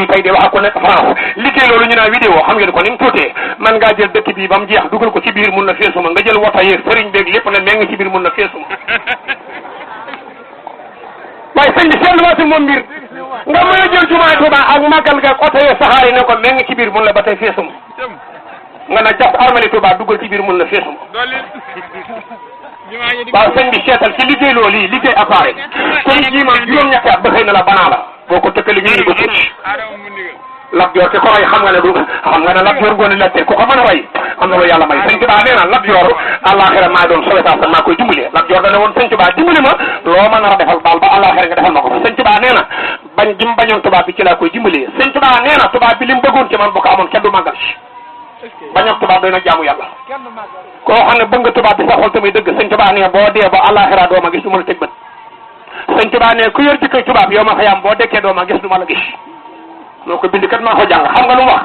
fii tey di wax ko nekk France liggéey loolu ñu naan vidéo xam ngeen ko ni mu tuutee man ngaa jël dëkk bi ba mu jeex dugal ko ci biir mun na feesuma nga jël wota yeeg sëriñ beeg lépp ne mee nga ci biir mun na feesuma waaye sëñ bi seetlu waati moom mbir nga mën a jël jumaa Tuuba ak màggal ga oto yeeg saxaar yi ne ko mee nga ci biir mun la ba tey feesuma nga na jàpp armali Tuuba dugal ci biir mun na feesuma waaw sëñ bi seetal ci liggéey loolu yi liggéey appareil tey jii man juróom-ñetti at ba xëy na la banaa la boo ko tëkkali ñu ni ba tuuti Lat Joor te ko rey xam nga ne du xam nga ne Lat Joor ngoone latte ku ko mën a rey am na lu yàlla may sëñ Tuubaa nee na Lat Joor àllaaxira maa doon sauvetage maa koy dimbali Lat Joor dana woon sëñ Tuubaa dimbali ma loo mën a defal baal ba àllaaxira nga defal ma ko sëñ Tuubaa nee na bañ gi mu bañoon tubaab bi ci laa koy dimbali sëñ Tuubaa nee na tubaab bi li mu bëggoon ci man bu ko amoon kenn du màggal bañoon tubaab doy na jaamu yàlla koo xam ne bëgg nga tubaab bi sa xol tamit dëgg sëñ Tuubaa nee boo dee ba àllaaxira doo ma gis du ma la teg bët sëñ Tuubaa nee ku yor jikkoy tubaab yow ma xayaam boo dekkee doo ma gis du ma la gis moo ko bind kat maa ko jàng xam nga lu mu wax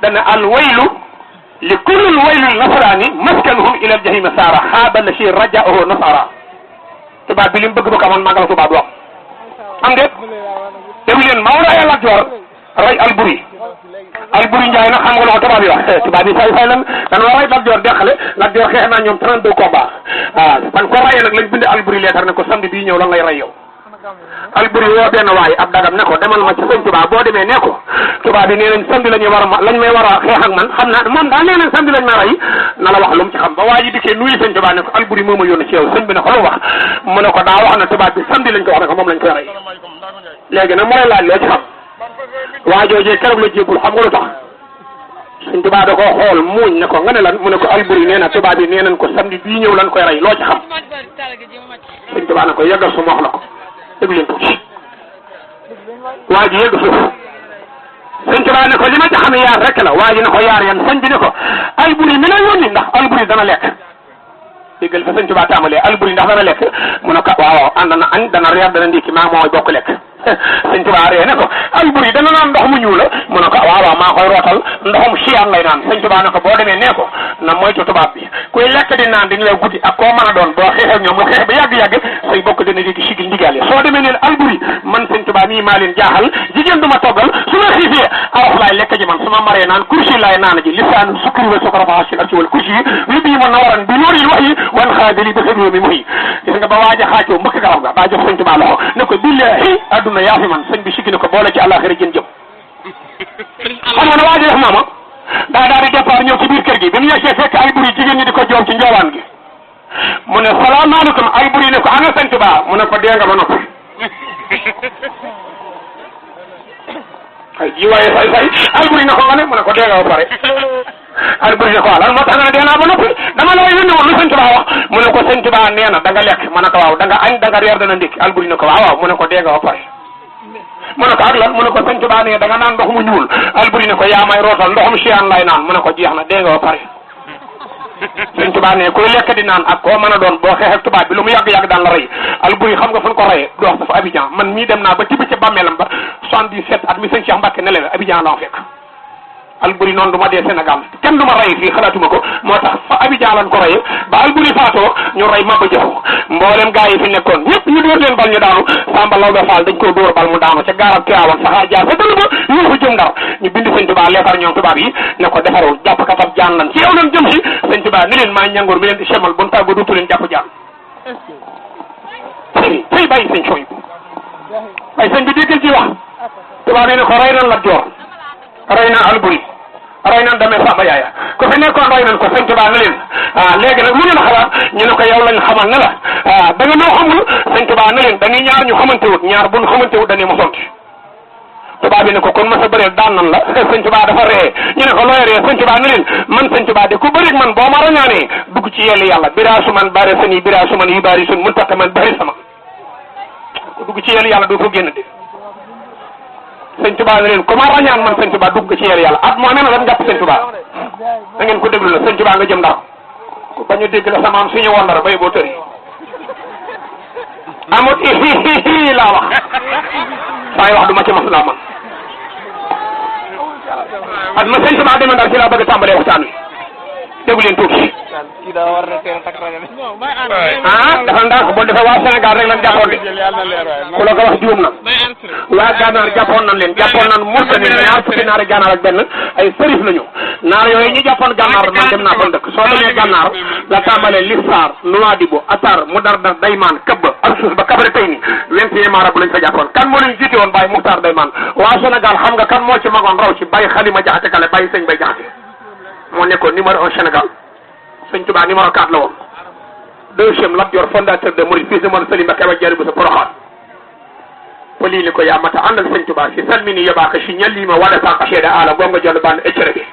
dana al waylu li kullil waylul nasaraani maskanuhum ilal jahima saara xaaba la si rajaahu nasara tubaab bi li mu bëgg ba ko amoon màggal tubaab du am am déet déglu leen Mawlaaya Lat Joor rey Alburi Njaay nag xam nga lu ko tubaab yi wax tubaab yi fay lan dana rey Lat Joor deqale Lat Joor xeex naa ñoom 32 combats ban ko reyee nag lañ bind Alburi leetar ne ko samedi bii ñëw lan lay rey yow Alburi woo benn waay ab dagam ne ko demal ma ci sëñ Tuubaa boo demee ne ko tubaab bi nee nañ samedi la ñuy war a lañ may war a xeex ak man xam naa moom daal nee nañ samedi lañ ma rey na la wax lu mu ci xam ba waa ji dikkee nuyu sëñ Tuubaa ne ko Alburi moo ma yónni ci yow sëñ bi ne ko lu wax mu ne ko daa wax na tubaab bi samedi lañ ko wax ne ko moom lañ koy rey léegi nag mu lay laaj loo ci xam waa joojee keroog la jébbul xam nga lu tax sëñ Tuubaa da koo xool muuñ ne ko nga ne lan mu ne ko Alburi nee na tubaab bi nee nañ ko samedi bii ñëw lañ koy rey loo ci xam sëñ Tuubaa ne ko yeggal su ma wax la ko déglu leen tuuti waa ji yegg suuf sëñ Tuubaa ne ko li ma ci xam yaar rek la waa ji ne ko yaar yan sëñ bi ne ko Alburi mi la yónni ndax Alburi dana lekk déggal fa sëñ Tuubaa tàmbalee Alburi ndax dana lekk mu ne ko waaw ànd na añ dana reer dana ndékki maa mooy bokk lekk sëñ Tuubaa ree ne ko Alburi dana naan ndox mu ñuul la mu ne ko waaw maa koy rootal ndoxum siyaan lay naan sëñ Tuubaa ne ko boo demee nee ko na moytu tubaab bi kuy lekk di naan dina la guddi ak koo mën a doon boo xeexee ñoom lu xeex ba yàgg-yàgg say bokk dina di sigil ndigaale soo demee neen Alburi man sëñ Tuubaa mii maa leen jaaxal jigéen du ma toggal su ma xiifee arof laay lekk ji man su ma maree naan kursi laay naan ji lisaan sukkuri wa sukara fa hasil arsi wal kursi wi bii ma nawaran bi nooril wax yi wan xaadali ba xëdoo mi muyi gis nga ba waaja xaacoo mbëkk garab ga daa jox sëñ Tuubaa loxo ne ko billahi adduna yaa fi man sëñ bi siggi ne ko boole ci àllaaxira jën jëm xam nga ne waaji def maama daa daal di départ ñëw ci biir kër gi bi mu yegsee fekk Alburi jigéen ñi di ko joow ci njoowaan gi mu ne salaamaaleykum Alburi ne ko ana sëñ Tuubaa mu ne ko dee nga ba noppi ay ji waaye say Alburi ne ko nga ne mu ne ko dee nga ba pare Alburi ne ko lan moo tax nga ne dee naa ba noppi dama la yónni woon lu sëñ Tuubaa wax mu ne ko sëñ Tuubaa nee na da nga lekk mu ne ko waaw da nga añ da nga reer dana ndékki Alburi ne ko waaw mu ne ko dee nga ba pare mu ne ko ak lan mu ne ko sëñ Tuubaa nee da nga naan ndox mu ñuul Alburi ne ko yaa may rootal ndoxum siyaan lay naan mu ne ko jeex na dee nga ba pare sëñ Tuubaa nee kuy lekk di naan ak koo mën a doon boo xeex ak tubaab bi lu mu yàgg-yàgg daan la rey Alburi xam nga fu ñu ko reyee du wax dafa Abidjan man mii dem naa ba tibb ca bàmmeelam ba 77 at mi sëñ Cheikh Mbacké ne leen Abidjan la fekk Alburi noonu du ma dee Sénégal kenn du ma rey fii xalaatuma ko moo tax fa Abidjan lañ ko reyee ba Alburi faatoo ñu rey Maba Jaxu mboolem gaa yi fi nekkoon ñëpp ñu dóor leen bal ñu daanu Samba Lawbe Fall dañ ko dóor bal mu daanu ca gaarab Tiwaawan saxaar jaar fa dëll ba ñu fa jëm Ndar ñu bind sëñ Tuubaa leetar ñoom tubaab yi ne ko defarul jàpp katab jaan lan ci yow leen jëm si sëñ Tuubaa ni leen maa ñangoor mi leen di semal bon tàggoo dootu leen jàpp jaan tey bàyyi sëñ sooy waaye sëñ bi déggal ci wax tubaab yi ne ko rey nan Lat Joor rey nan Alburi rey nan demee Samba Yaaya ko fi nekkoon rey nan ko sëñ Tuubaa ne leen léegi nag lu ngeen xalaat ñu ne ko yow lañ xamal ne la da nga noo xamul sëñ Tuubaa ne leen dañuy ñaar ñu xamante wut ñaar buñ xamante wut dañuy mosonti tubaab bi ne ko kon ma sa bëreel daan nan la sëñ Tuubaa dafa ree ñu ne ko looy ree sëñ Tuubaa ne leen man sëñ Tuubaa de ku bëri man boo ma rañaanee dugg ci yelli yàlla biraasu man bare sani biraasu man yu bari sun mun tax man bari sama dugg ci yelli yàlla doo ko génn de sëñ Tuubaa ne leen ku ma rañaan man sëñ Tuubaa dugg ci yelli yàlla at moo ne na dañ jàpp sëñ Tuubaa da ngeen ko déglu la sëñ Tuubaa nga jëm Ndar ku bañ a dégg la sama am suñu woon dara bay boo tëri amut ihihihi laa wax saay wax du ma ci mas laa man at ma sëñ Tuubaa demee Ndar ci laa bëgg a tàmbalee waxtaan wi déglu leen tuuti. dafa ndànk boo defee waa Sénégal rek lañ jàppoon de ku la ko wax juum na waa Gànnaar jàppoon nañ leen jàppoon nañ Mauritanie ñaar fukki naari Gànnaar ak benn ay sërif lañu naar yooyu ñu jàppoon Gànnaar man dem naa fa dëkk soo demee Gànnaar la tàmbalee Lissaar Nouadhibou Atar Mudardar Daymaan Këbba ak suuf ba Kabare tey ni 21 marabu lañ fa jàppoon kan moo leen jiite woon Baye Muxtaar Daymaan waa Sénégal xam nga kan moo ci magoon raw ci Baye Xalima Jaxate Kale Baye Sëñ Bay Jaxate moo nekkoon numéro 1 Sénégal Sëñ Touba numéro 4 la woon deuxième Lat Joor fondateur de Mouride fils de Mor Salim Mbacké wa jari bu sa Porokhane polili ko yamata andal Sëñ Touba si salmini yoɓaka si ñallima waɗa sa ka seeɗa ala gonga jonde bande eccere ɓe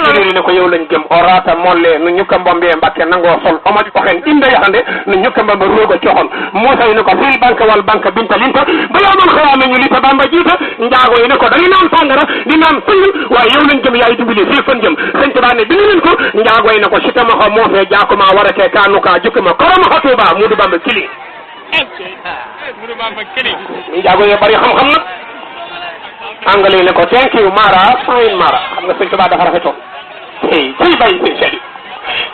ɗiɗiri ne ko yew lañ gëm o rata molle no ñukka mbombe e Mbacké nango sol omoƴ ko hen inde yahande no ñukka mbombe roga cohon Moussa ine ko fil banque wal banque binta linta balamon xewame ñu lita Bamba jiita njaago ine ko dañi naan sangara di naan sëngl waaye yew lañ gëm yaay dimbali fi fan jëm Sëñ Tuubaa ne bindi leen ko njaago ine ko sitama ko moofe jakuma warate kanuka jukkuma koroma ko Tuuba Mudu Bamba kili njaago ye bari xam-xam nag anglais ne ko thank you Mara fine Mara xam nga Sëñ Tuubaa dafa rafetoon ci bay sëñ Sedi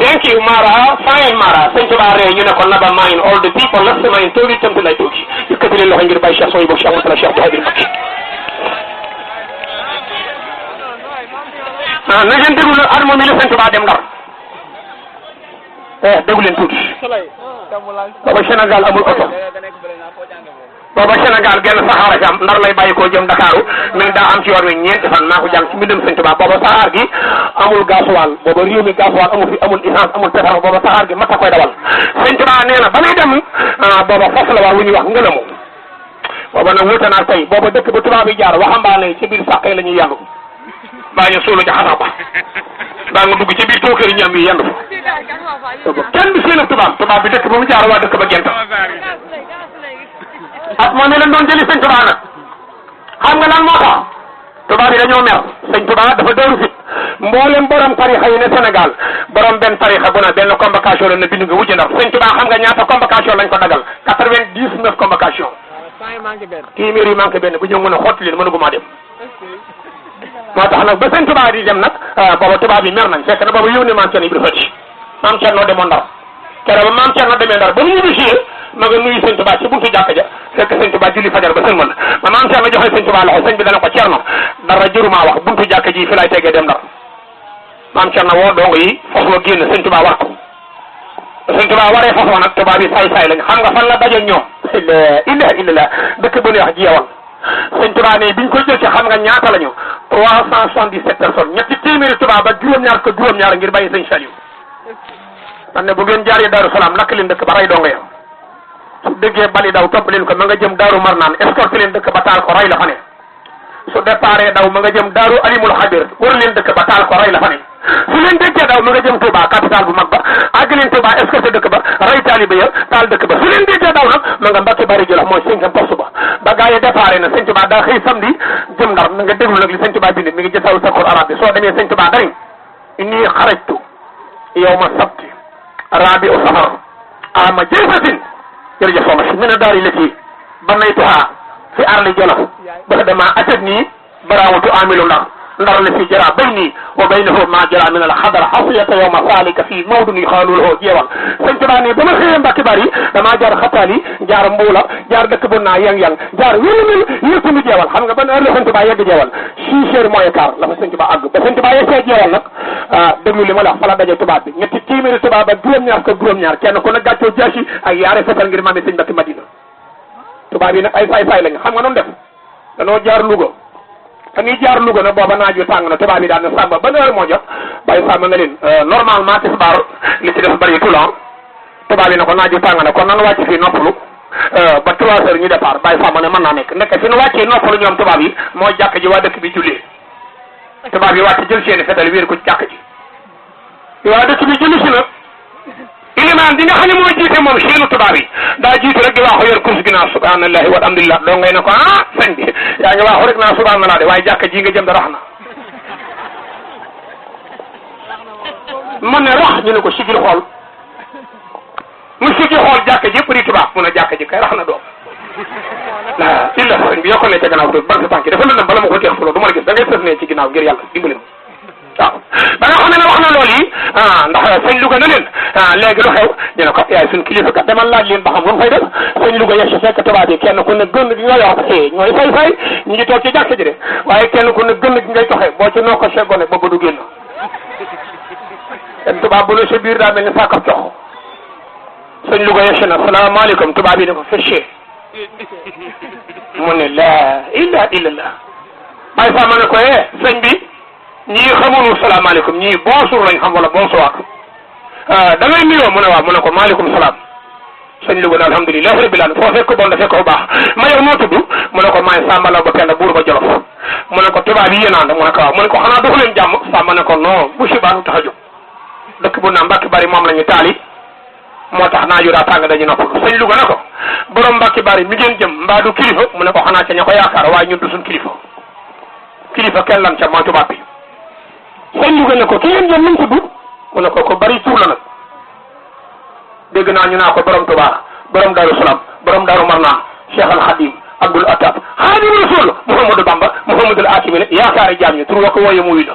thank you Mara fine Mara Sëñ Tuubaa ree ñu ne ko naba mine all the people last mine toogi tamti lay toogi yëkkati leen loxo ngir bay Cheikh sooy boobu Cheikh Moussa Cheikh Bouhadir Mbacké na ngeen déglu nag at moom mi la Sëñ Tuubaa dem Ndar déglu leen tuuti booba Sénégal amul oto booba Sénégal genn saxaar ci am Ndar lay bàyyi koo jëm Dakaru min daa am ci yoon wi ñeenti fan maa ko jàng ci mbindum Sëñ Tuubaa booba saxaar gi amul gasoil booba réew mi gasoil amul fi amul essence amul pétrole booba saxaar gi mata koy dawal Sëñ Tuubaa nee na ba muy dem booba fas la war wu ñuy wax ngëlamu booba nag wuute naa tey booba dëkk ba tubaab yi jaar waxambaane ci biir sàq yi la ñuy yandu baa ñu suulu ci xasaba baa nga dugg ci biir tookëri ñam yi yandu fa kenn du seen tubaab bi dëkk ba mu jaar waa dëkk ba gent ak moom leen doon jëli Sëñ Tuubaa nag xam nga lan moo tax tubaab yi dañoo mer Sëñ Tuubaa dafa dooru fit mboolem borom tarixa yi ne Sénégal borom benn tarixa bu na benn convocation la na bind nga wujj Ndar Sëñ Tuubaa xam nga ñaata convocation lañ ko dagal 99 convocation téeméer yi manqué benn bu ñëw mën a xotti leen mënuguma dem moo tax nag ba Sëñ Tuubaa di dem nag booba tubaab yi mer nañ fekk na booba yónnee maam Cerno Ibra Fati maam Cerno demoon Ndar keroog ba maam Cerno demee Ndar ba mu ñibbisi ma nga nuyu Sëñ Tuubaa ci buntu jàkka ja fekk Sëñ Tuubaa julli fajar ba sëlmal ma maam Cerno joxe Sëñ Tuubaa loxo sëñ bi dana ko Cerno dara jërumaa wax buntu jàkka ji fi lay tegee dem Ndar maam Cerno woo dong yi fas wa génn Sëñ Tuubaa war ko Sëñ Tuubaa waree fas wa nag tubaab yi saay-saay lañ xam nga fan la daje ñoom ilaha illallah dëkk bu ñuy wax Jeewal Sëñ Tuubaa ne biñ ko jël ci xam nga ñaata lañu 377 personnes ñetti téeméeri tubaab ak juróom-ñaar ko juróom-ñaar ngir bàyyi Sëñ Saliou man ne bu ngeen jaaree Daaru Salaam lakk leen dëkk ba ray donga ya su déggee bali daw topp leen ko ma nga jëm Daaru Marnaan escorté leen dëkk ba taal ko ray la fa ne su déparé daw ma nga jëm Daaru Alimul Xabir wër leen dëkk ba taal ko ray la fa ne su leen déggee daw ma nga jëm Touba capital bu mag ba àgg leen Touba escorté dëkk ba ray taaliba ya taal dëkk ba su leen déggee daw nag ma nga Mbàkke Bari Jolof mooy 5e poste ba gaa yi déparé na Sëñ Tuubaa daa xëy samedi jëm Ndar na nga déglu nag li Sëñ Tuubaa bind mi ngi jësaw sakkur arab bi soo demee Sëñ Tuubaa dariñ inni xarajtu yawma sabti rabi'u safar ama jaysatin jërëjëf soxna si mina daari lati banaytuha fi arli Jolof ba dama atat nii barawatu amilu Ndar la fi jara bayni wa baynahu ma jara min al xadar xasiyata yawma salika fi mawdun yuxaalu lahu Jeewal Sëñ Tuubaa ne ba ma xëyee Mbàkke Bari damaa jaar Xataali jaar Mbuula jaar dëkk bu naa yang-yang jaar wélu yëpp mu Jeewal xam nga ban heure la Sëñ Tuubaa yegg Jeewal 6 heures moins quart la fa Sëñ Tuubaa àgg ba Sëñ Tuubaa yeggee Jeewal nag déglu li ma la wax fa la daje tubaab bi ñetti téeméeri tubaab ak juróom-ñaar ko juróom-ñaar kenn ku ne gàccoo jaasi ak yaare fetal ngir maami Sëñ Mbakke Madina tubaab yi nag ay saay-saay lañ xam nga noonu def danoo jaar Louga dañuy jaar Louga nag booba naaj wi tàng na tubaab yi daal ne Samba ban heure moo jot bàyyi Samba nga leen normalement tisbaar li ci def bëri tout le tubaab yi ne ko naaj wi tàng na kon nan wàcc fii noppalu ba 3 heures ñu départ bàyyi Samba ne mën naa nekk nekk fi nu wàccee noppalu ñoom tubaab yi mooy jàkk ji waa dëkk bi jullee tubaab yi wàcc jël seeni fetal wéer ko ci jàkk ji waa dëkk bi julli si nag ilimaan bi nga xam ne mooy jiite moom seenu tubaab yi daa jiitu rek di waaxu yor course gi naa subhanallahi walhamdulillah doo ngay ne ko sëñ bi yaa ngi waaxu rek naa subhanallah de waaye jàkka ji nga jëm da rax na mën ne rax ñu ne ko sigil xool mu sigi xool jàkka ji yëpp di tubaab mun a jàkka ji kay rax na doom la illa sëñ bi yokkal ne ca gannaaw tuuti ban sa tànk dafa lëndëm bala ma ko teex fuloo du ma la gis da ngay sëf ne ci ginnaaw ngir yàlla dimbali waaw ba nga xam ne wax na loolu yi ndax sëñ Louga na leen léegi lu xew ñu ne ko yaay suñ kilifa kat demal laaj leen ba xam lu mu fay def sëñ Louga yegg si fekk tubaab yi kenn ku ne gën gi nga yor ñooy fay ñu ngi toog ci jàkk ji de waaye kenn ku ne gën gi ngay joxe boo ci noo ko seggone ba du génn ten tubaab bu ne sa biir daa mel ni sàkkab cox sëñ Louga yegg si na salaamaaleykum tubaab yi ne ko fëccee mu ne laa ilaha illallah Baye Fall ma ne ko sëñ bi ñii xamuñu salaamaaleykum ñii bonjour lañ xam wala bonsoir da ngay nuyoo mu ne waaw mu ne ko maaleykum salaam sëñ Louga ne alhamdulilah rabbil alamin foo fekk bon da fekk bu baax ma yow noo tudd mu ne ko maay Samba Law ba Penda buur ba Jolof mu ne ko tubaab yi yéen ànd mu ne ko waaw mu ne ko xanaa doxu leen jàmm Samba ne ko non bu subaa tax a jóg dëkk bu naa Mbàkke Bari moom la ñu taali moo tax naaju daa tàng dañu nopp sëñ Louga ne ko borom Mbàkke Bari mi ngeen jëm mbaa du kilifa mu ne ko xanaa ca ña ko yaakaar waaye ñun du suñ kilifa kenn lan ca mooy tubaab bi sëñ Louga ne ko ki ngeen jëm nu mu tudd mu ne ko bari tur la nag dégg naa ñu naa ko borom Touba borom Darou Salam borom Darou Marnaan Cheikh al Khadim Abdoul Atab Khadim Rassoul Mouhamadou Bamba Mouhamadou Akimi ne yaakaari jaam ñi tur wa ko wooye mu wuyu la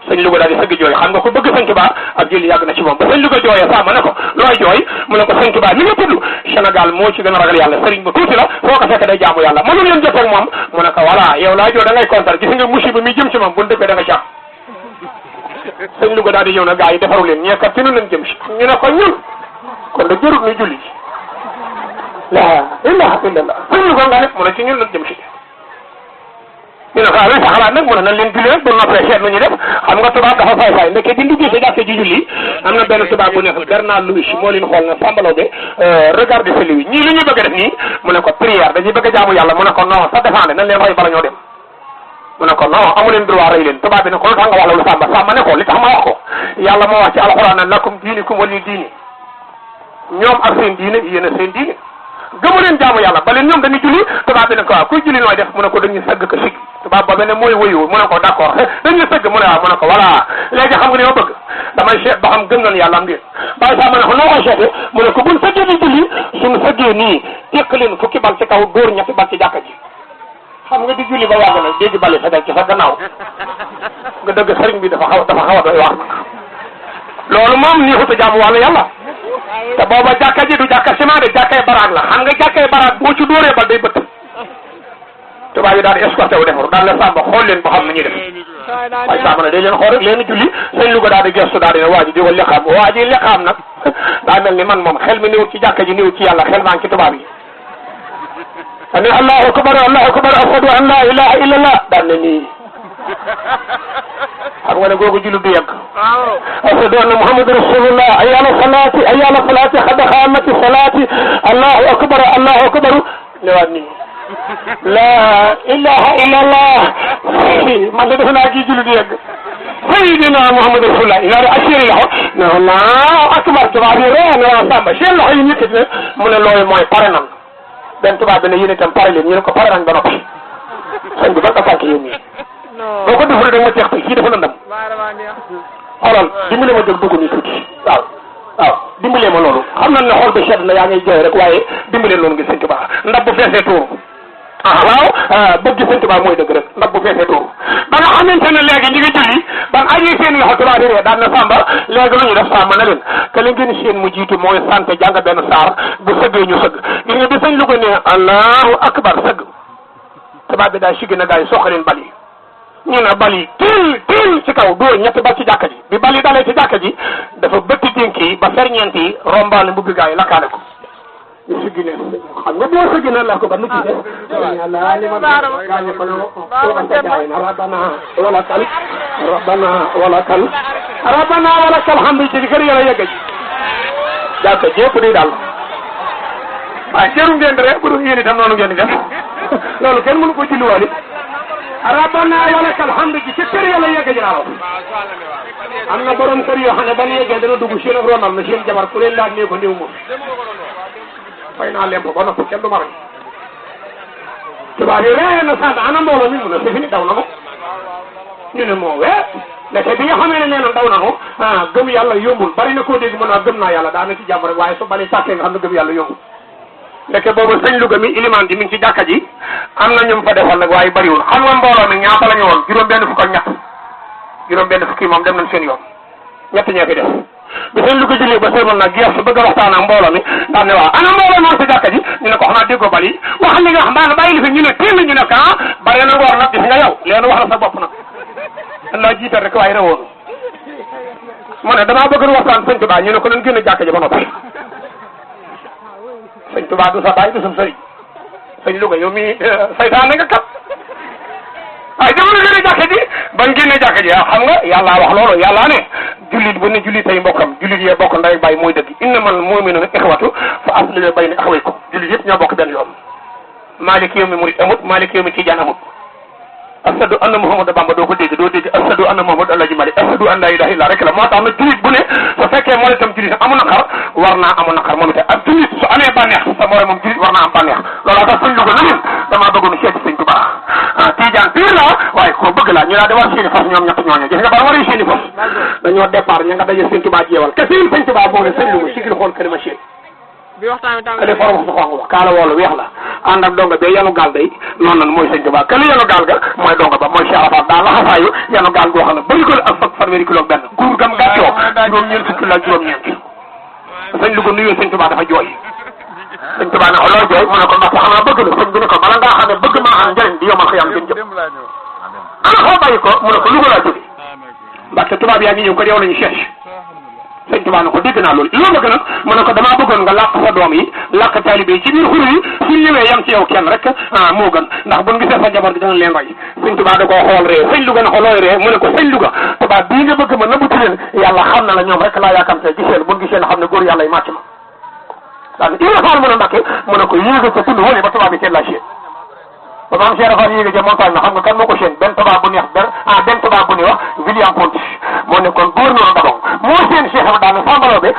sëñ Louga daal di sëgg jooy xam nga ko bëgg sëñ Touba ak julli yàgg na ci moom ba sëñ Louga jooyee saa ma ne ko looy jooy mu ne ko sëñ Touba mi nga tudd Sénégal moo ci gën a ragal yàlla sëriñ ba tuuti la foo ko fekk day jaamu yàlla mënul leen jotee ak moom mu ne ko voilà yow laa joo da ngay kontar gis nga musiba mi jëm ci moom bu ñu dëppee da nga jàpp sëñ Louga daal di ñëw na gaa yi defaru leen ñeekat ci nu leen jëm si ñu ne ko ñun kon da jërut ñu julli ci la ilaha illallah sëñ Louga nga ne mu ne ci ñun lañ jëm si ñu ne ko sa xalaat nag mu ne nañ leen julli rek bu noppee seet nu ñu def xam nga tubaab dafa fay ndeke di duggee si jàkkee ji julli am na benn tubaab bu nekk Bernard Louis moo leen xool na Samba Law be regardez celui ñii li ñu bëgg a def nii mu ne ko prière dañuy bëgg a jaamu yàlla mu ne ko non ça dépend nañ leen rey bala ñoo dem mu ne ko non amu leen droit rey leen tubaab bi ne ko lu tax nga wax loolu Samba ne ko li tax ma wax ko yàlla moo wax ci alxuraan ne lakum diinikum waliya diini ñoom ak seen diine yéen a seen diine gëmu leen jaamu yàlla ba leen ñoom dañuy julli tubaab bi ne ko waaw kuy julli nooy def mu ne ko dañuy sëgg ko sig tubaab boobu ne mooy wuyu mu ne ko d'accord dañuy sëgg mu ne waaw mu ne ko voilà léegi xam nga ni ma bëgg damay seet ba xam gëm nañ yàlla am déet bàyyi saa ma ne ko noo koy seete mu ne ko buñ sëggee di julli suñu sëggee nii tekk leen fukki bal ci kaw dóor ñetti bal ci jàkka ji xam nga di julli ba yàgg na dégg bali sa dal ci sa gannaaw nga dëgg sëriñ bi dafa xaw a doy wax loolu moom nii xuta jaamu wàllu yàlla te booba jàkka ji du jàkka ciment de jàkkay baraag la xam nga jàkkay baraag boo ci dóoree bal day bëtt tubaab yi daal di escorté wu defaru daal la Samba xool leen ba xam na ñuy def waaye Samba ne day leen xool rek leen julli sëñ Louga daal di gestu daal di ne waa ji di ko liqaam waa ji liqaam nag daa mel ni man moom xel mi néewut ci jàkka ji néewut ci yàlla xel maa ngi ci tubaab yi ane allahu akbar ashhadu an la ilaha illallah daal ne nii xam nga ne googu julli du yegg ashhadu anna muhammadu rasulullah ayyala salati qad qamati salati allahu akbar ne waat nii la ilaha illallah man de defe naa kii julli du yegg sayyidina muhammadu rasulullah yaa di assuré loxo ne allahu akbar tubaab yi ree ne waa Samba seen loxo yi ñëkkati ne mu ne loolu mooy pare nan benn tubaab bi ne yéen itam pare leen ñu ne ko pare nañ ba noppi sëñ bi ba nga fànk yéen ñii boo ko deful da nga ma jeex te kii dafa na ndam xoolal dimbale ma jóg dugg nii tuuti waaw dimbale ma loolu xam nañ ne xool ba sedd na yaa ngay jooy rek waaye dimbale loolu ngir sëñ Tuubaa ndab bu feesee tuuru waaw bëgg sëñ Tuubaa mooy dëgg rek ndab bu feesee tuuru ba nga xamante ne léegi ñi ngi julli ban aji seen loxo tubaab yi ree daan na Samba léegi lu ñu def Samba na leen que li ngeen seen mu jiitu mooy sant jàng benn saar bu sëggee ñu sëgg gis nga bi sëñ Louga ne allahu akbar sëgg tubaab bi daal siggi na gaa yi soxaleen bal yi ñu ne bali til ci kaw dóor ñetti bal ci jàkka ji bi bali dalee ci jàkka ji dafa bëtti dénk yi ba ferñeent yi rombaale mbubbi gaa yi lakkaale ko ñu siggi ne xam nga boo siggi na la ko ba nu ci def yàlla li ma gaañe ko noanta gaay na rabbana walakal hamdu ci kër yàlla yegg ji jàkka ji yëpp di daal waaye jëru ngeen rek bu dul yéen itam noonu ngeen di def loolu kenn mënu ko julliwaali rabbana walakal hamdu ci kër yàlla yegg ji laa am na borom kër yoo xam ne ban yeggee dana dugg seen ak ronal na seen jabar ku leen laaj nee ko néew moom fay naa lemp ba noppi kenn du ma rey tubaab yi ree na sant ana mbooloo mi mu ne fi daw na ko ñu ne moo ndeke bi nga xamee ne nee na daw na ko gëm yàlla yombul bari na koo dégg mën naa gëm naa yàlla daa na ci jàmm rek waaye su bari tàkkee nga xam ne gëm yàlla yombul ndeke boobu sëñ Louga mi ilimaan ji mi ngi ci jàkka ji am na ñu fa defal nag waaye bariwul xam nga mbooloo mi ñaata la ñu woon juróom benn fukk ak ñett juróom benn fukki moom dem nañ seen yoon ñett ñee fi def bi seen lu ko jullee ba sëlmal nag geex su bëgg a waxtaan ak mbooloo mi daan ne waaw ana mbooloo noonu si jàkka ji ñu ne ko xanaa déggoo bal yi wax li nga xam daana bàyyi li fi ñu ne téel ñu ne ka bare na ngoor nag gis nga yow leen wax la sa bopp nag dan laa jiital rek waaye rewoonu ma ne damaa bëgg waxtaan sëñ Touba ñu ne ko nañ génn jàkka ji ba noppi sëñ Touba du sa baay du sa sëriñ sëñ Louga yow mi saytaan nga kat waaye jamono génne jàkka ji bañ génne jàkka ji xam nga yàlla wax loolu yàlla ne jullit bu ne jullit ay mbokkam jullit yee bokk ndey bàyyi mooy dëgg innamal mu'minuuna ixwatu fa aslihu bayna axawaykum jullit yëpp ñoo bokk benn yoon Malick yow mi murit amut Malick yow mi Tijaan amut asadu anna Muhammadu Bamba doo ko dégg doo dégg asadu anna Muhammadu Alaaji Malik asadu an laa ilaaha illa rek la moo tax nag jullit bu ne su fekkee moo itam jullit amu naqar war naa amu naqar moom itam ak jullit su amee bànneex sa mooy moom jullit war naa am bànneex loolaa tax suñ Louga na leen damaa bëggoon seeti sëñ Touba Tijaan pire la waaye ko bëgg la ñu laa di war seeni fas ñoom ñett ñooñu gis nga bara waree seeni fas dañoo départ ña nga daje sëñ Touba jeewal te seen sëñ Touba boo ne sëñ Louga sigil xool kër ma bi waxtaan ali forme su xonq kaala woolu weex la ànd ak donga be yanu gaal day noonu nan mooy sëñ Touba këli yanu gaal ga mooy donga ba mooy Cheikh Afar daal laxasaayu yanu gaal goo xam ne bëri ko ak fanweeri kilo benn guur gam gàccoo juróom-ñeent fukki kilo ak juróom-ñeent sëñ Louga nuyoo sëñ Touba dafa jooy sëñ Touba ne ko loo jooy mu ne ko ndax xanaa bëgg la sëñ bi ne ko bala ngaa xam ne bëgg maa am njëriñ di yomal xiyam gën jëm ana xaw bàyyi ko mu ne ko Louga laa jóge ndaxte tubaab yaa ngi ñëw ko yow lañu cherche sëñ Touba ne ko dégg naa loolu loo bëgg nag mu ne ko damaa bëggoon nga làq sa doom yi làq taalibe yi ci biir xur yi suñ ñëwee yam ci yow kenn rek moo gën ndax buñ gisee sa njaboot gi dana leen roy sëñ Touba da koo xool ree sëñ Louga ne ko looy ree mu ne ko sëñ Louga tubaab bii nga bëgg ma nëbbuti leen yàlla xam na la ñoom rek laa yaakamte giseen buñ gisee na xam ne góor yàlla yi màcc ma daal Ibra Fall mu ne Mbàkke mu ne ko yéega ca tund wone ba tubaab bi seen la chien ba maam Cheikh Fall yéega ca montagne na xam nga kan moo ko seen benn tubaab bu neex benn tubaab bu ñuy wax William Ponty moo nekkoon gouverneur Gabon moo seen Cheikh ma daal ne sambaloobe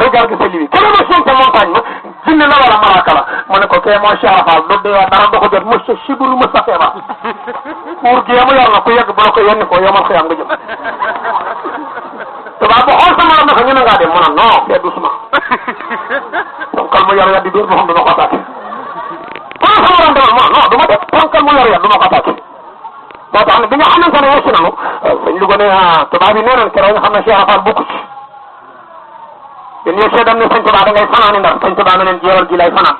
regarde sa libi keneen ma seen ca montagne ma jinne la wala malaaka la mu ne ko kee mooy Cheikh Fall do dee dara do ko jot mos sa siburu mos sa feebar pour géemu yor na ku yegg bu la ko yenni ko yomal xëyam nga jëm tubaab bu xool sama na ko ñu ne ngaa dem mu ne non c'est doucement ponkal mu yor yaddi dóor moo xam duma ko attaqué xool sama ram demal non du ma def ponkal mu yor yad du ma ko attaqué moo tax ne bi nga xamante ne wessi nanu sëñ Louga ne tubaab yi nee nañ keroog nga xam ne Cheikh Fall bokku ci yéen ñëw seedam ne sëñ Touba da ngay fanaani Ndar sëñ Touba na leen jeewal gi lay fanaan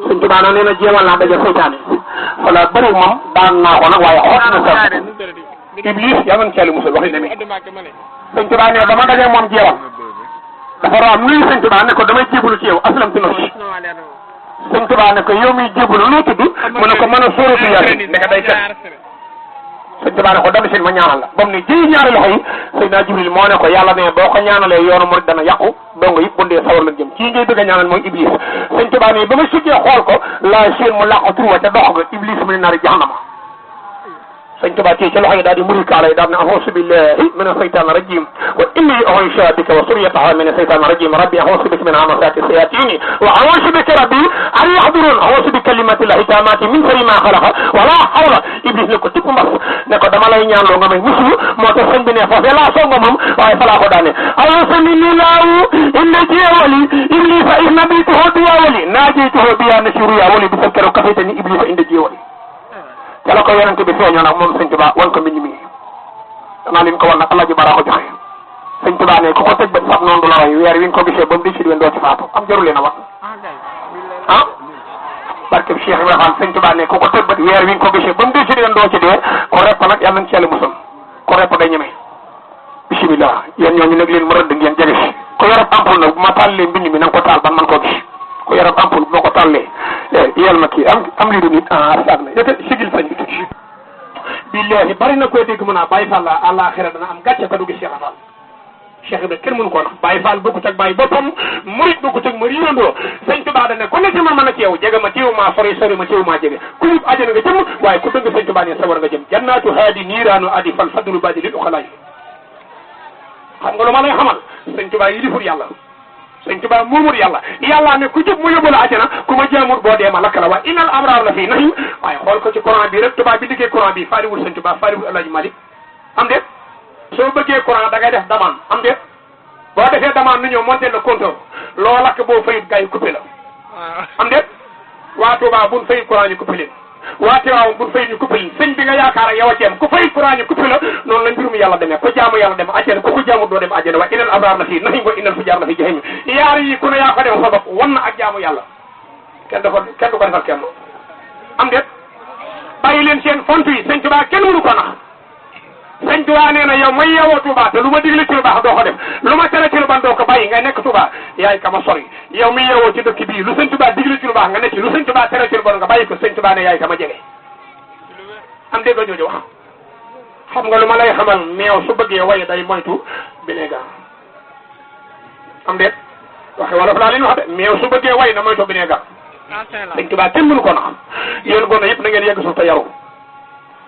sëñ Touba na nee na jeewal naa daje seytaane wala bëri moom daan naa ko nag waaye xoot na sa Iblis yaa ngi ci musal waxi demee sëñ Touba ne dama daje moom jeewal dafa raam nuyu sëñ Touba ne ko damay jébbalu ci yow aslam ci nafsi sëñ Touba ne ko yow miy jébbalu noo tudd mu ne ko mën a sóoratu Yaasin ndeka day kat sëñ Touba ne ko dama seen ma ñaanal la ba mu ne jiy ñaari loxo yi Seydina Jibril moo ne ko yàlla ne boo ko ñaanalee yoonu murid dana yàqu dongo yëpp bundee sawar la jëm kii ngay bëgg a ñaanal mooy Iblis sëñ Touba ne ba ma siggee xool ko laa seen mu làqu turwa ca dox ga Iblis mu ne naari jahannama sëñ Touba ci loxo yi daal di muri kaala yi daal ne a'uuzu billahi mina shaytaani rajiim wa inni u'iizuha bika wa zurriyyataha mina shaytaani rajiim rabbi a'uuzu bika min hamazaati shayaatiini wa a'uuzu bika rabbi an yahduruun a'uuzu bi kalimaatillaahi taammaati min sharri maa xalaqa wa laa hawla Iblis ne ko tipp mbas ne ko dama lay ñaanloo nga may muslu moo tax sëñ bi ne foofee laa songa moom waaye fa laa ko daane a'uuzu billahi inna jeewali Iblisa iz nabituhu bi yaa wali naajaytuhu bi yaa nasiiru yaa wali bi sa keroog kafaytani Iblisa inda jeewali yàlla ko yonente bi feeñoo nag moom sëñ Touba wan ko mbind mi danaa leen ko wan nag Alaaji Bara ko joxe sëñ Touba ne ku ko tëj bët sax noonu du la way weer wi nga ko gisee ba mu di ci wen doo ci faatu am jarul leen a wax barke bi Cheikh Ibrahima sëñ Touba ne ku ko tëj bët weer wi nga ko gisee ba mu di ci wen doo ci dee ko repp nag yàlla nañ ci yàlla musal ko repp day ñeme bisimilah yéen ñooñu nag leen ma rëdd ngeen jege si ko yorab ampoule nag bu ma tàllee mbind mi na nga ko taal ban man koo gis ko yorab ampoule bu ma ko tàllee yel ma kii am lii du nit saag na yete sigil sañ bi tuuti billahi bari na koy dégg mën a Baye Fall àllaaxira dana am gàcce ka du gis Cheikh Fall Cheikh Ibrahima kenn mënu koo nax Baye Fall bokkut ak Baye boppam murit bokkut ak murit yirandoo sëñ Touba da ne ku ne ci ma mën a teew jege ma teew maa sori sori ma teew maa jege ku yub ajana nga jëm waaye ku dëgg sëñ Touba ne sawar nga jëm jannaatu haadi niiraanu adi fal fadlu badi lil uxalaay xam nga lu ma lay xamal sëñ Touba yi difur yàlla sëñ Touba moomul yàlla yàlla ne ku jëp mu yóbbu la àjjana ku ma jaamul boo dee ma lakk la waaye innal abraar la fii naxim waaye xool ko ci courant bi rek Touba bi liggéey courant bi faaliwul sëñ Touba faaliwul Alaaji Malick am déet soo bëggee courant da ngay def demande am déet boo defee demande nu ñëw monté le compteur loo lakk boo fayit gars yi coupé la am déet waa Touba buñ fayit courant ñu coupé leen waate waaw bu fay ñu kuppali sëñ bi nga yaakaar ak yow a ci am ku fay courant ñu kuppi la noonu la mbirum yàlla demee ku jaamu yàlla dem àjjana ku ko jaamu doo dem àjjana waaye inal abraar na fii naxi ngo inal fu jaar na fi jahim yaar yi ku ne yaa ko dem sa bopp wan na ak jaamu yàlla kenn du ko defal kenn am déet bàyyi leen seen font yi sëñ Tuubaa kenn mënu ko nax sëñ Tuubaa nee na yow may yeewoo Touba te lu ma digle ci lu baax doo ko def lu ma tere ci lu ban doo ko bàyyi ngay nekk Touba yaay kama sori yow mi yeewoo ci dëkk bii lu sëñ Tuubaa digle ci lu baax nga nekk ci lu sëñ Tuubaa tere ci lu bon nga bàyyi ko sëñ Tuubaa ne yaay kama jege am dégg nga jooju wax xam nga lu ma lay xamal meew su bëggee way day moytu bineegar am déet waxe wala fa laa leen wax de meew su bëggee way na moytu bineegar sëñ Tuubaa kenn mënu ko nax yéen gone yëpp na ngeen yegg suuf te yaru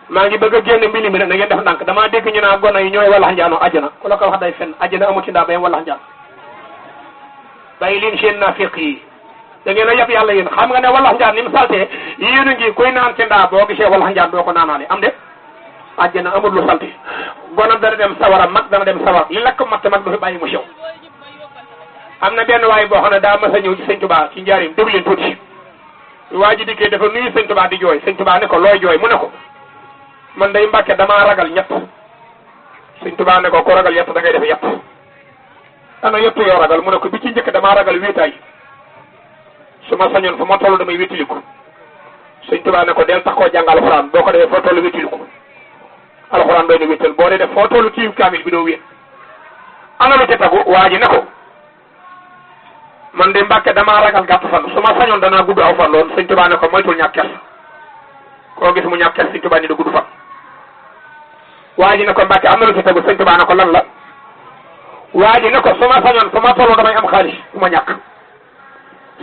maa ngi bëgg a génn mbili mi nag na ngeen def ndànk damaa dégg ñu naa gone yi ñooy wallax njaanoo àjjana ku la ko wax day fen àjjana amul ci ndaa ba yem wallax njaan bàyyi leen seen naafiq yi da ngeen a yab yàlla yéen xam nga ne wallax njaan ni mu saltee yéen a ngi kuy naan ci ndaa boo gisee wallax njaan doo ko naanaale am de àjjana amul lu salte gone dana dem sawara mag dana dem sawara li lakk matt mag du fi bàyyi mu sew am na benn waay boo xam ne daa mas a ñëw ci sëñ Tuubaa ci njaarim déglu leen tuuti waa ji dikkee dafa nuyu sëñ Tuubaa di jooy sëñ Tuubaa ne ko looy jooy mu ne ko man day Mbàkke damaa ragal ñett sëñ Tuubaa ne ko ku ragal yett da ngay def yett ana yettu yoo ragal mu ne ko bi ci njëkk damaa ragal wéetaay su ma sañoon fu ma toll damay wétiliku sëñ Tuubaa ne ko del tax koo jàng alxuraan boo ko defee foo toll wétiliku alxuraan doy na wéttal boo dee def foo toll ci kaamil bi doo wéet ana lu ca tagu waa ji ne ko man de Mbàkke damaa ragal gàtt fan su ma sañoon danaa gudd aw fan loolu sëñ Tuubaa ne ko moytul ñàkk kers koo gis mu ñàkk kers sëñ Tuubaa ni da gudd fan waa ji ne ko Mbàkke am na lu ci tegu sëñ Tuubaa ne ko lan la waa ji ne ko su ma sañoon fu ma toll damay am xaalis fu ma ñàkk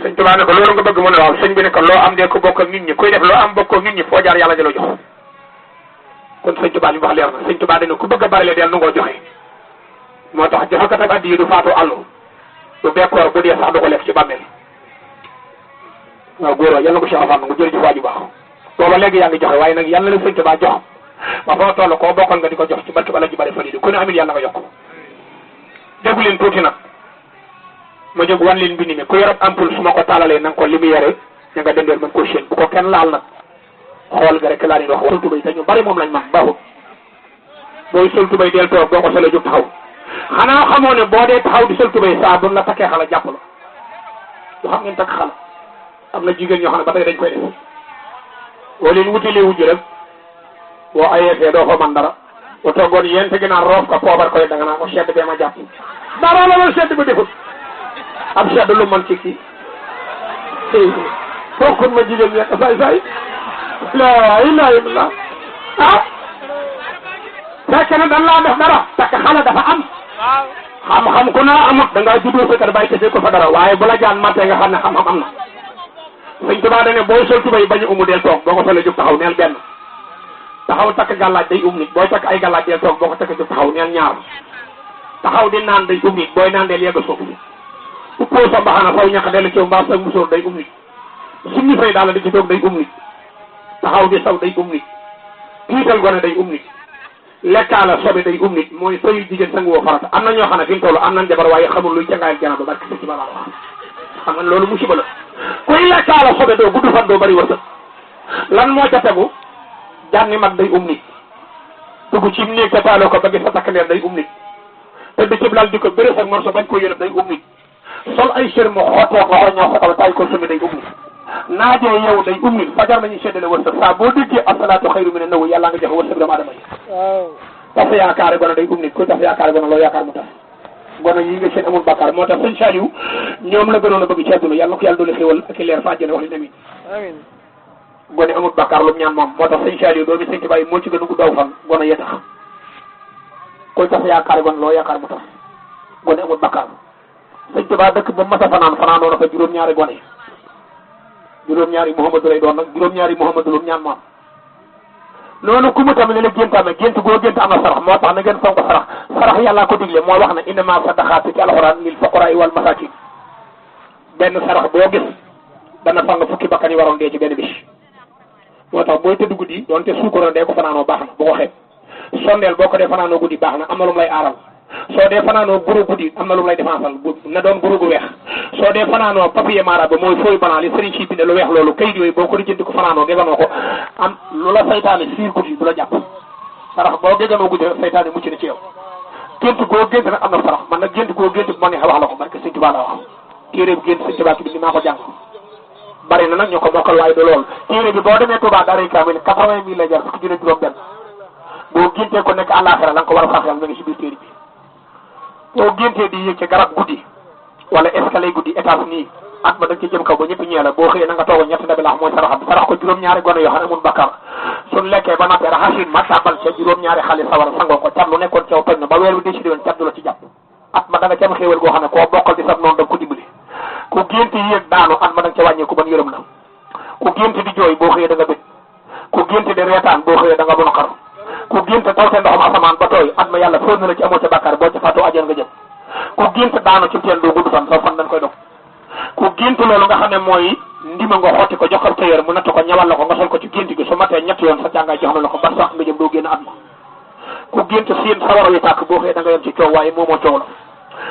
sëñ Tuubaa ne ko loolu nga bëgg mu ne waaw sëñ bi ne ko loo am dee ko bokk ak nit ñi kuy def loo am bokk ak nit ñi foo jaar yàlla jëloo jox kon sëñ Tuubaa li mu wax leer na sëñ Tuubaa dina ku bëgg a bari le del nu ngoo joxe moo tax joxe kat ak addi yi du faatu àllu du bekkoor bu dee sax du ko lekk ci bàmmeel waaw góor yàlla na ko Cheikh Afan nga jërëjëf waaju baax booba léegi yaa ngi joxe waaye nag yàlla na sëñ Tuubaa jox ba foo toll koo bokkal nga di ko jox ci barke bala ji bari fali di ku ne amit yàlla nga yokk déggu leen tuuti nag ma jóg wan leen mbind mi ku yorab ampoule su ma ko taalalee na nga ko lumière ña nga dendeel mën ko chaine bu ko kenn laal nag xool nga rek laa leen wax sol tubay te ñu bari moom lañ man baaxul booy sol tubay del toog boo ko solee jóg taxaw xanaa xamoo ne boo dee taxaw di sol tubay saa bu la takkee xala jàpp la du xam ngeen takk xala am na jigéen ñoo xam ne ba tey dañ koy def boo leen wutilee wujj rek boo ayeefee doo ko man dara bu toggoon yéen te ginnaaw roof ko poobar koy danga naa ko sedd bee ma jàpp dara la loolu sedd ba defut am sedd lu man ci kii fokkun ma jigéen ñi say la ilaha illallah ah fekk na dan laa def dara takk xale dafa am xam-xam ku na amut da ngaa juddoo sa kër bàyyi tefee ko fa dara waaye bu la jaan mattee nga xam ne xam-xam am na sëñ Tuubaa da ne booy sol tubay bañu umu del toog boo ko solee jóg taxaw neel benn taxaw takk gàllaaj day nit booy takk ay gàllaaj del toog boo ko takk jóg taxaw neel ñaar taxaw di naan day nit booy naan del yegg suuf uppoo sa mbaxana saw ñax dellu ci mbaa sa musóor day nit suñu fay daal di ci toog day nit taxaw di saw day nit tiital gone day nit lekkaala sobe day nit mooy sëyu jigéen sangu woo farata am na ñoo xam ne fi mu toll am nañ jabar waaye xamul luy cangaayal jana ba barke ci ba wax xam nga loolu musiba la kuy lekkaala sobe doo gudd fan doo bari wërsëg lan moo ca tegu jànni mag day nit dugg ci néeg ca taaloo ko ba gis sa takk leer day nit te di cib lal di ko bërës ak morso bañ ko yërëb day nit sol ay sër mo xootoo ko ñoo xotal tay ko sumi day nit naajee yow day nit fajar nañu seddale wërsëg saa boo déggee asalaatu xayru mina nawm yàlla nga joxe wërsëg doomu adama yi tas yaakaare gone day nit ku tas yaakaare gone loo yaakaar mu tas gone yi nga seen amul bàkkaar moo tax sëñ Saliou ñoom la gënoon a bëgg ci àdduna yàlla na ko yàlla doole xéwal ak leer fa àjjana wax leen amiin gone amul bàkkaar lu mu ñaan moom moo tax sëñ Saliou doomi sëñ Tuubaa moo ci gën a gudd aw fan gone yee tax koy tas yaakaare gone loo yaakaar mu tas gone amul bàkkaar sëñ Tuubaa dëkk ba mas a fanaanoo na fa juróom-ñaari gone juróom-ñaari Muhammadu lay doon nag juróom-ñaari Muhammadu lu ñaan moom noonu ku mu tamit ne la gént amee gént goo gént am na sarax moo tax na ngeen fonk sarax sarax yàllaa ko digle moo wax ne innamaa sadaqaatu ci alxuraan lil fuqaraa wal masaakin benn sarax boo gis dana fang fukki bakkan yi waroon dee ci benn bis moo tax booy tëdd guddi doonte suukaroon dee ko fanaanoo baax na bu ko xeeb sondeel boo ko dee fanaanoo guddi baax na am na lu mu lay aaral soo dee fanaanoo buru guddi am na lu lay défensal na doon buru gu weex soo dee fanaanoo papier mara ba mooy fooy banaa li sëriñ si binde lu weex loolu kayit yooyu boo ko lijjanti ko fanaanoo géganoo ko am lu la saytaane fiir guddi du la jàpp sarax boo géganoo guddi saytaane mucc na ci yow gént goo gént nag am na sarax man nag gént goo gént bu ma neexee wax la ko barke Sëñ Tuubaa la wax téere bu gént Sëñ Tuubaa ki bi maa ko jàng bari na nag ñoo ko mokkal waaye du lool téere bi boo demee Touba daray kaamil 80 000 la jar fukki junni juróom benn boo géntee ko nekk àllaaxira la nga ko war a sax yàlla ma ngi ci biir téere bi boo géntee di yéeg ci garab guddi wala escalier guddi étage nii at ma da nga ci jëm kaw ba ñëpp ñee la boo xëyee na nga toog ñetti ndabi laax mooy saraxam sarax ko juróom-ñaari gone yoo xam ne amul bakkar suñ lekkee ba nappee raxasin ma tàmbal ca juróom-ñaari xale sawara sangoo ko cat lu nekkoon caw toj na ba weer bi décidé woon cat du la ci jàpp at ma da nga ci am xéewal goo xam ne koo bokkal di sab noonu da nga ko dimbali ku gént yéeg daanu at ma da nga ca wàññeeku ban yërëm la ku gént di jooy boo xëyee da nga bëgg ku gént di reetaan boo xëyee da nga bon xar ku gént taw te ndoxam asamaan ba tooy at ma yàlla fóot na la ci amoo ca bàkkaar boo ca faatoo ajal nga jëm ku gént daanu ci teen doo gudd fan soo fan dañ koy dog ku gént loolu nga xam ne mooy ndima nga xotti ko joxal tëyër mu natt ko ñawal la ko nga sol ko ci gént gi su matee ñetti yoon sa càngaay jox na la ko ba sax nga jëm doo génn at ma ku gént siin sawara wi tàkk boo xëyee da nga yem ci coow waaye moomoo coow la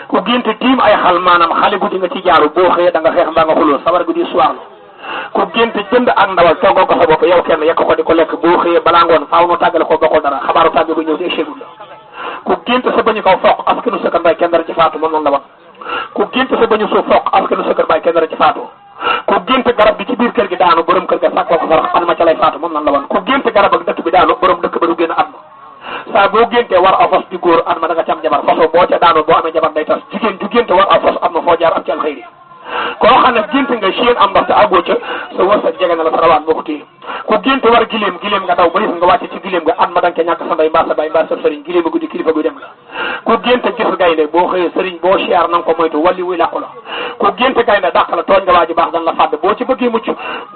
ku gént tiim ay xal maanaam xale guddi nga ci jaaru boo xëyee da nga xeex mbaa nga xuloo sawara guddi soir la ku gént jënd ak ndawal toggoo ko sa bopp yow kenn yekk ko di ko lekk boo xëyee balaa ngoon faaw noo tàggale ko bokkul dara xabaaru tàgge ba ñëw ci échegul la ku gént sa bañu kaw foq askanu sa kër mbay kenn dara ci faatu moom noonu la wan ku gént sa bañu suuf foq askanu sa kër mbay kenn dara ci faatu ku gént garab gi ci biir kër gi daanu borom kër ga sàkkoo ko sarax anma ca lay faatu moom noonu la wan ku gént garab ak dëkk bi daanu borom dëkk ba du génn at ma saa boo géntee war a fos di góor at ma da nga ci am jabar façon boo ca daanu boo amee jabar day tas jigéen ju gént war a fos at ma foo jaar am ci alxëyri koo xam ne gént nga seen am ndox te àggoo ca sa wërsëg jege na la sa rawaan boo ko téye ku gént war giléem giléem nga daw ba nga wàcce ci giléem nga at ma da nga ca ñàkk sa ndey mbaa sa bay mbaa sa sëriñ giléem a guddi kilifa guy dem la ku gént gis gaynde boo xëyee sëriñ boo siyaar na nga ko moytu walli wuy làqu la ku gént gaynde dàq la tooñ nga waa ji baax dan la fàdd boo ci bëggee mucc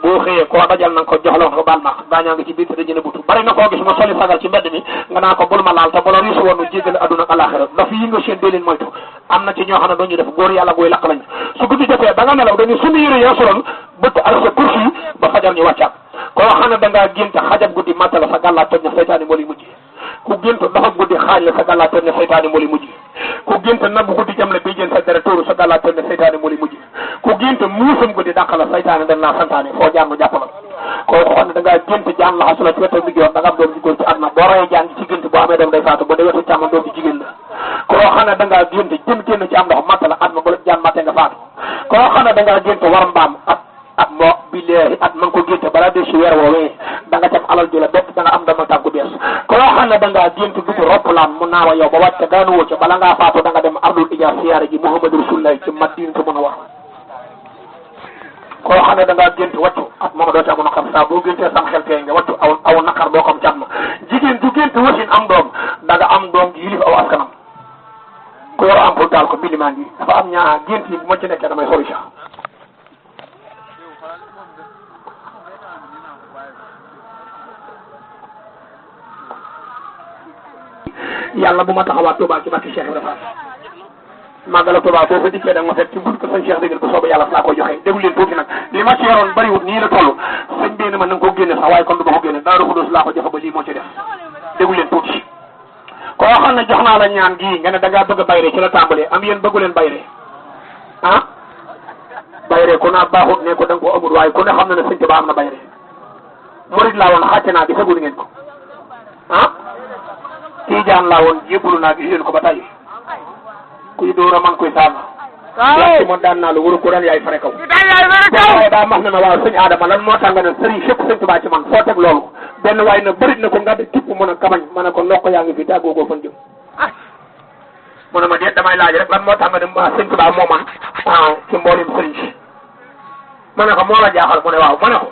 boo xëyee koo dajal na nga ko jox la ko baal ma baañaa nga ci biir te da jëne butu bari na koo gis mu soli sagar ci mbedd mi nga naa ko bul ma laal te bolo riisu woon nu jéggal adduna ak alaxira dafa yi nga seen dee leen moytu am na ci ñoo xam ne dañuy def góor yàlla guy laq lañ su guddi jotee da nga nelaw dañu suñu yëre yoo soloon bëtt ak sa kursi yi ba fajar ñu wàccaat koo xam ne da ngaa gént xajab guddi matta la sa gàllaa toj na saytaani moo lay mujj ku gént dafa guddi xaaj la sa gàllaa toj na saytaani moo lay mujj ku gént nabu guddi jam la bii jën sa dere tóoru sa gàllaa toj na saytaani moo lay mujj ku gént muusam guddi dàq la saytaani dañ laa santaane foo jaan mu jàpp la koo xam ne da ngaa gént jaan la xasula ci wetam bi joon da nga am doom ji góor ci at ma boo rayee jaan ci gént boo amee doom day faatu boo dee wetu càmmoñ doom ji jigéen la koo xam ne da ngaa gént génn ci am ndox matt la at ma ba jaan mattee nga faatu koo xam ne da ngaa gént war mbaam at moo billahi at ma nga ko génte balaa dee si weer woowee da nga dem alal ju la bépp da nga am dama tàggu bees koo xam ne da ngaa gént dugg roppalaan mu naawa yow ba wàcc daanu woo ca bala ngaa faatu da nga dem ardul ijaar siyaare ji Muhammadu Rasulullah ci Madina te mën a wax koo xam ne da ngaa gént wàccu at mooma doo ci amoon a xam saa boo géntee sam xel tey nga wàccu aw naqar doo xam ci at ma jigéen du gént wasin am doom da nga am doom gi yilif aw askanam ku yor am pour taal ko bilimaan gi dafa am ñaa gént yi bu ma ci nekkee damay sori sax yàlla bu ma taxawaat Touba ci barke Cheikh Ibrahima màggala Touba boo fa dikkee da nga ma fekk ci bunt ko sëñ Cheikh déggal bu soobee yàlla laa koy joxe déglu leen tuuti nag li ma ci yoroon bariwut nii la toll sëñ bi ne ma na nga ko génne sax waaye kon du ma ko génne Daaru Xudoos laa ko joxe ba lii moo ci def déglu leen tuuti koo xam ne jox naa la ñaan gii nga ne da ngaa bëgg a bayre ci la tàmbalee am yéen bëggu leen bayre ah bayre ku naa baaxut ne ko da nga ko amul waaye ku ne xam na ne sëñ Tuubaa am na bayre murid laa woon xàcce naa di fagul ngeen ko ah Tijaan laa woon jébbalu naa gis leen ko ba tey kuy dóora man koy saaga ci moom daan naa la waru ko ran yaay fare kaw waaye daa max na ma waaw sëñ Adama lan moo tax nga ne sëriñ fépp sëñ Tuubaa ci man foo teg loolu benn waaye na bërit na ko nga de tipp mën a kamañ ma ne ko nokk yaa ngi fi tàggoo ko fan jëm mu ne ma déet damay laaj rek lan moo tax nga ne ma sëñ Tuubaa moo man ci mboolem sëriñ si ma ne ko moo la jaaxal mu ne waaw ma ne ko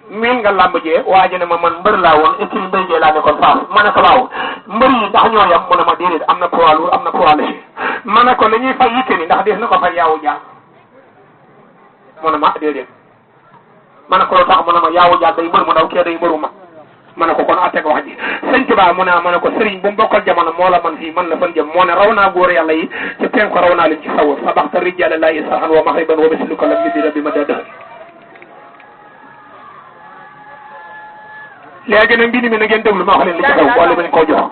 miin nga làmb jee waaye ne ma man mbër laa woon écrit mbéy jee laa nekkoon faas ma ne ko waaw mbër yi ndax ñoo yam mu ne ma déedéet am na poids lourd am na poids léger ma ne ko li ñuy fay yitte ni ndax des na ko fay yaawu jaar mu ne ma déedéet ma ne ko lu tax mu ne ma yaawu jaar day mbër mu ndaw kee day mbëru mag ma ne ko kon atteg wax ji sëñ Tuubaa mu ne ma ne ko sëriñ bu mu bokkal jamono moo la man fii man la fan jëm moo ne raw naa góor yàlla yi ci penk ko raw naa leen ci sawar sabaxta rijala laahi saxan wa maxriban wa misluka lam yudira bi ma daa léegi nag mbind mi na ngeen déglu ma wax leen li ci xew wala bañ koo jox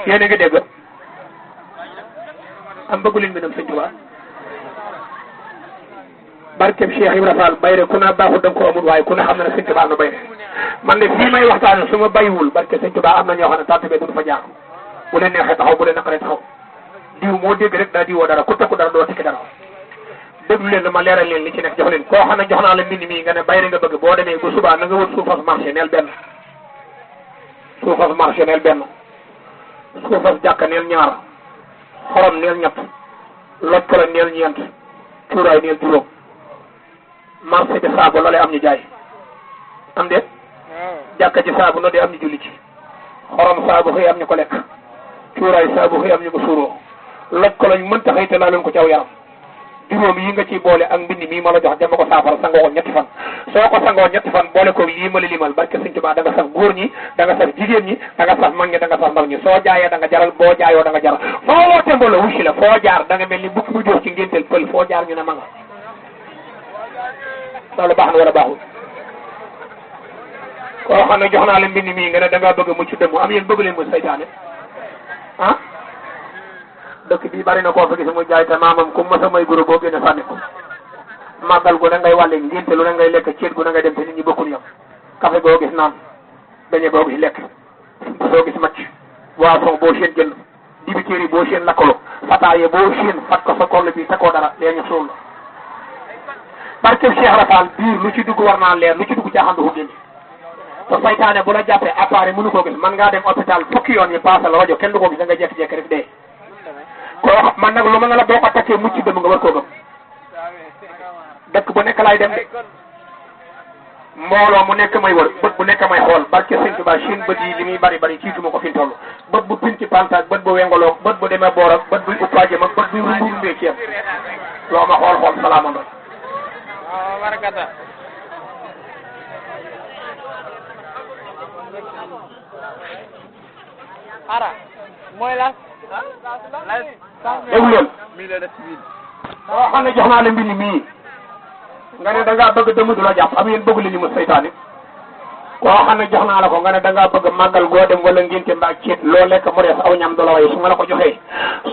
yéen a ngi dégg am bëggu leen mbindam sëñ Touba barkeb Cheikh Ibra Fall bayre ku na baaxul da nga ko amul waaye ku ne xam na ne sëñ Touba am na bayre man de fii may waxtaane su ma bayiwul barke sëñ Touba am na ñoo xam ne tànt bee duñu fa jaar bu leen neexee taxaw bu leen naqaree taxaw diw moo dégg rek daa diwoo dara ku takku dara doo tekki dara déglu leen dama leeral leen li ci nekk jox leen koo xam ne jox naa la mbind mii nga ne bayre nga bëgg boo demee bu subaa na nga wut suufas marché neel benn suufas marché neel benn suufas jàkka neel ñaar xorom neel ñett loj ko la neel ñeent cuuraay neel juróom marché bi saabu loolee am ñu jaay am déet jàkka ci saabu no de am ñu julli ci xorom saabu xëy am ñu ko lekk cuuraay saabu xëy am ñu ko suuroo loj ko lañ mënta xëy te laa leen ko caw yaram juróom yi nga ciy boole ak mbind mii ma la jox dama ko saafara sangoo ko ñetti fan soo ko sangoo ñetti fan boole ko lii ma la limal barke Sëñ Tuubaa da nga saf góor ñi da nga saf jigéen ñi da nga saf mag ñi da nga saf ndaw ñi soo jaayee da nga jaral boo jaayoo da nga jaral foo woote mbooloo wusi la foo jaar da nga mel ni bukk bu jox ci ngénteel pël foo jaar ñu ne ma nga loolu baax na wala baaxul koo xam ne jox naa la mbind mii nga ne da ngaa bëgg mucc dëmm am yéen bëgg leen mu saytaane ah dëkk bi bari na koo fa gis muy jaay te maamam ku masa may guro boo génne sànni ko màggal gu ne ngay wàlle ngénte lu ne ngay lekk ceet gu ne ngay dem te nit ñi bokkul yam café boo gis naan beñe boo gis lekk boo gis macc boisson boo seen jënd dibiteeri boo seen lakkalo fataaye boo seen fat ko sa koll bi takoo dara lee ñu suul la barkeb Cheikh Rafal biir lu ci dugg war naa leer lu ci dugg caaxaan du génn te saytaane bu la jàppee appareil mënu koo gis man ngaa dem hôpital fukki yoon yi paase la rajo kenn du ko gis da nga jekki-jekki rek dee koo man nag lu ma ne la boo ko takkee mucc dem nga war koo gëm dëkk bu nekk laay dem de mbooloo mu nekk may wër bët bu nekk may xool barke Sëñ Tuubaa Chine bët yi li muy bari bari ciituma ko fi mu toll bët bu pin ci pantaag bët bu wengaloog bët bu demee boor ak bët buy uppaaje mag bët buy rumburumbee ci yam loo ma xool salaamando ara mooy la déglu leen boo xam ne jox naa la mbind mii nga ne da ngaa bëgg dëmm du la jàpp am yéen bëgg li ñu mu saytaane koo xam ne jox naa la ko nga ne da ngaa bëgg màggal goo dem wala ngénte mbaa ceet loo lekk mu rees aw ñam du la way su ma la ko joxee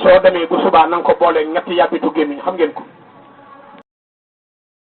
soo demee bu subaa na nga ko boole ñetti yàbbitu gémmiñ xam ngeen ko